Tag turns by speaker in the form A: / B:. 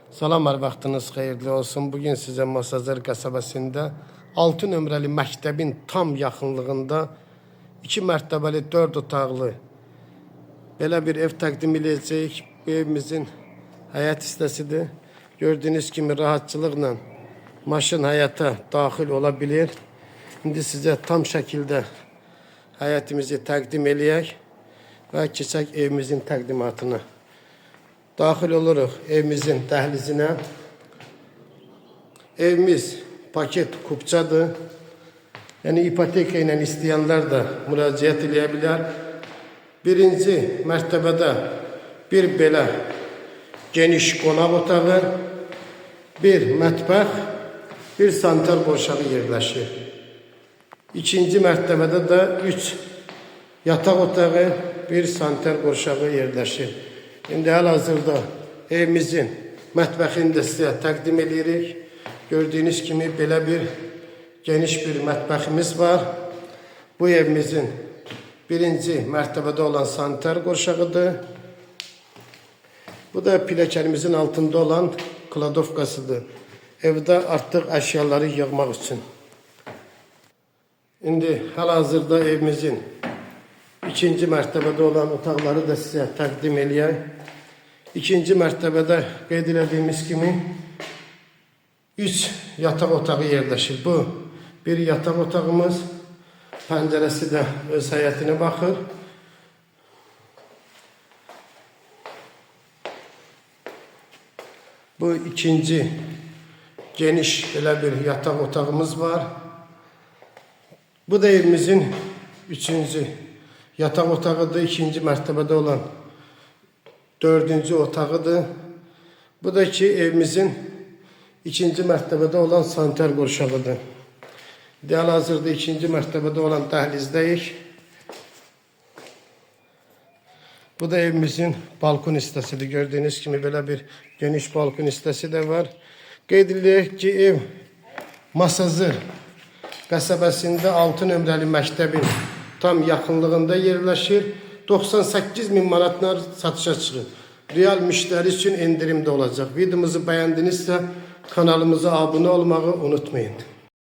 A: Salam, hər vaxtınız xeyirli olsun. Bugün sizə Masazır qəsəbəsində 6 nömrəli məktəbin tam yaxınlığında 2 mərtəbəli 4 otaqlı belə bir ev təqdim edəcəyik. Bu evimizin həyət hissəsidir. Gördüyünüz kimi rahatçılıqla maşın həyətə daxil ola bilir. İndi sizə tam şəkildə həyətimizi təqdim eləyək və keçək evimizin təqdimatına. Daxil oluruq evimizin dəhlizinə. Evimiz paket kupçadır. Yəni ipoteka ilə istəyənlər də müraciət eləyə bilər. Birinci mərtəbədə bir belə geniş qonaq otağı, bir mətbəx, bir sanitar qovşağı yerləşir. İkinci mərtəbədə də 3 yataq otağı, bir sanitar qovşağı yerləşir. İndi hal-hazırda evimizin mətbəxini də sizə təqdim edirik. Gördüyünüz kimi belə bir geniş bir mətbəximiz var. Bu evimizin birinci mərtəbədə olan sanitar qovşağıdır. Bu da pilləkənimizin altında olan kladovkasıdır. Evdə artıq əşyaları yığmaq üçün. İndi hal-hazırda evimizin ikinci mərtəbədə olan otaqları da sizə təqdim eləyək. İkinci mərtəbədə qeyd elədiyimiz kimi 3 yataq otağı yerləşir. Bu bir yataq otağımız, pəncərəsi də öz həyətinə baxır. Bu ikinci geniş belə bir yataq otağımız var. Bu da evimizin üçüncü yataq otağıdır. İkinci mərtəbədə olan dördüncü otağıdır. Bu da ki evimizin ikinci mərtəbədə olan sanitar qovşağıdır. İndi hal-hazırda ikinci mərtəbədə olan dəhlizdəyik. Bu da evimizin balkon hissəsidir. Gördüyünüz kimi belə bir geniş balkon hissəsi də var. Qeyd edək ki, ev Masazır qəsəbəsində 6 nömrəli məktəbin tam yaxınlığında yerləşir. 98 min manatla satışa çıxır. Real müştəri üçün endirim də olacaq. Videomuzu bəyəndinizsə kanalımıza abunə olmağı unutmayın.